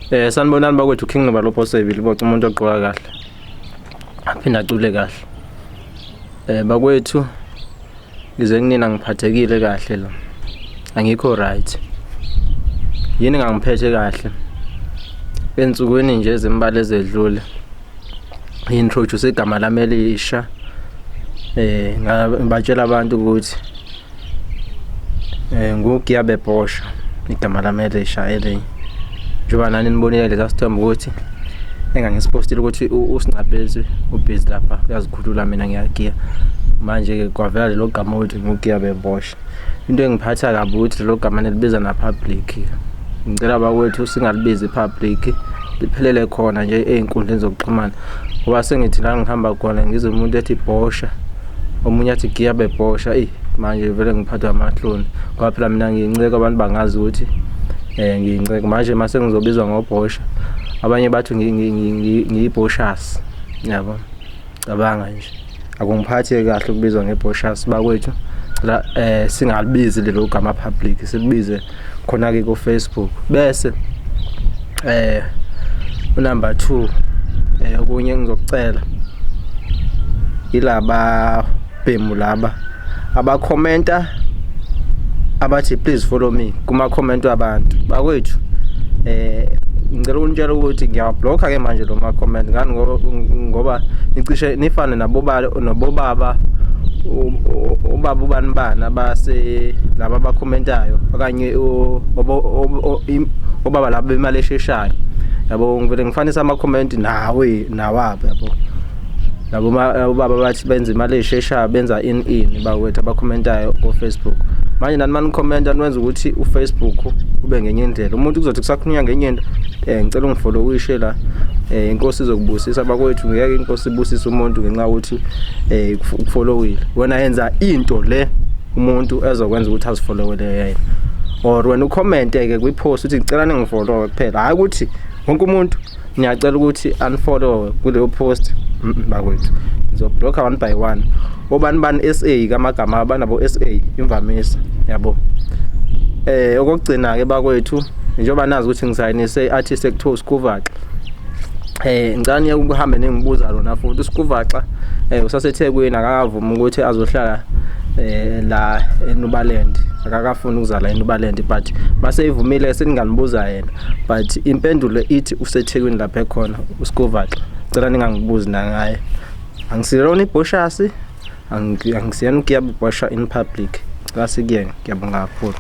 Sanibonani bakwethu, King Nobalopho Sebili boca umuntu ogqoka kahle. Aphinde acule kahle. Bakwethu, ngize kunina ngiphathekile kahle la. Angikho right. Yini ngangiphethe kahle? Ensukwini nje ezimbali ezedlule introduce igama lami elisha. Ngabatshela abantu ukuthi nguGiya Bebhosha igama lami elisha elinye. Njengoba nani nibonile lesa sithombe ukuthi engangisipostile ukuthi uSingcapezi ubhizi lapha uyazikhulula, mina ngiyagiya. Manje-ke kwavela lelo gama ukuthi nguGiya Bebhosha. Into engiphatha kabi ukuthi lelo gama nilibiza na-public. Ngicela bakwethu singalibizi public, liphelele khona nje ey'nkundleni zokuxhumana. Ngoba sengithi la ngihamba khona ngizwe umuntu ethi bhosha, omunye athi giya bebhosha, eyi manje vele ngiphathwa amahloni. Ngoba phela mina ngiyinceko, abantu bangazi ukuthi ngiyinceko. Manje mase ngizobizwa ngobhosha, abanye bathi ngiyibhoshasi, yabo. Cabanga nje. Akungiphathi kahle ukubizwa ngebhoshasi bakwethu. Cela singalibizi lelo gama public, silibize khona ke ku Facebook. Bese unumber 2, okunye engizokucela ilaba bhemu laba abakhomenta abathi "Please follow me" kuma comment wabantu bakwethu. Ngicela ukunitshela ukuthi ngiyawablocka ke manje lo ma comment ngani, ngoba nicishe nifane nabobaba ubaba ubani bani abase laba abakhomentayo okanye obaba laba bemali esheshayo, yabo. Ngivele ngifanisa ama comment nawe nawabo, yabo, labo baba bathi benza imali esheshayo, benza in in bakwethu abakhomentayo ku Facebook. Manje nani manikhomenta niwenza ukuthi uFacebook ube ngenye indlela, umuntu kuzothi kusakhulunywa ngenye into, "Ngicela ungifollowishe la." Inkosi izokubusisa bakwethu. Ngeke inkosi ibusise umuntu ngenxa yokuthi ukufollowile wena. Yenza into le umuntu ezokwenza ukuthi azifollowele yena, or wena ucommente ke kwi-post uthi "Ngicela ningifollowe" kuphela, hayi ukuthi wonke umuntu ngiyacela ukuthi unfollow kuleyo post. Bakwethu, ngizoblocka one by one obani bani SA kamagama abanabo SA imvamisa, yabo. Okugcina ke bakwethu, njengoba nazi ukuthi ngisayinise i-artist ekuthiwa uSkuvaxa, ngicela niye ukuhambe ningibuza lona futhi uSkuvaxa. UsaseThekwini, akakavumi ukuthi azohlala la eNubaland, akakafuni ukuzala eNubaland, but mase ivumile seninganibuza yena, but impendulo ithi useThekwini lapha ekhona uSkuvaxa. Cela ningangibuzi nangaye. Angisilona ibhoshasi, angisiyena uGiya Bebhosha in public. Cela sikuyeke. Ngiyabonga kakhulu.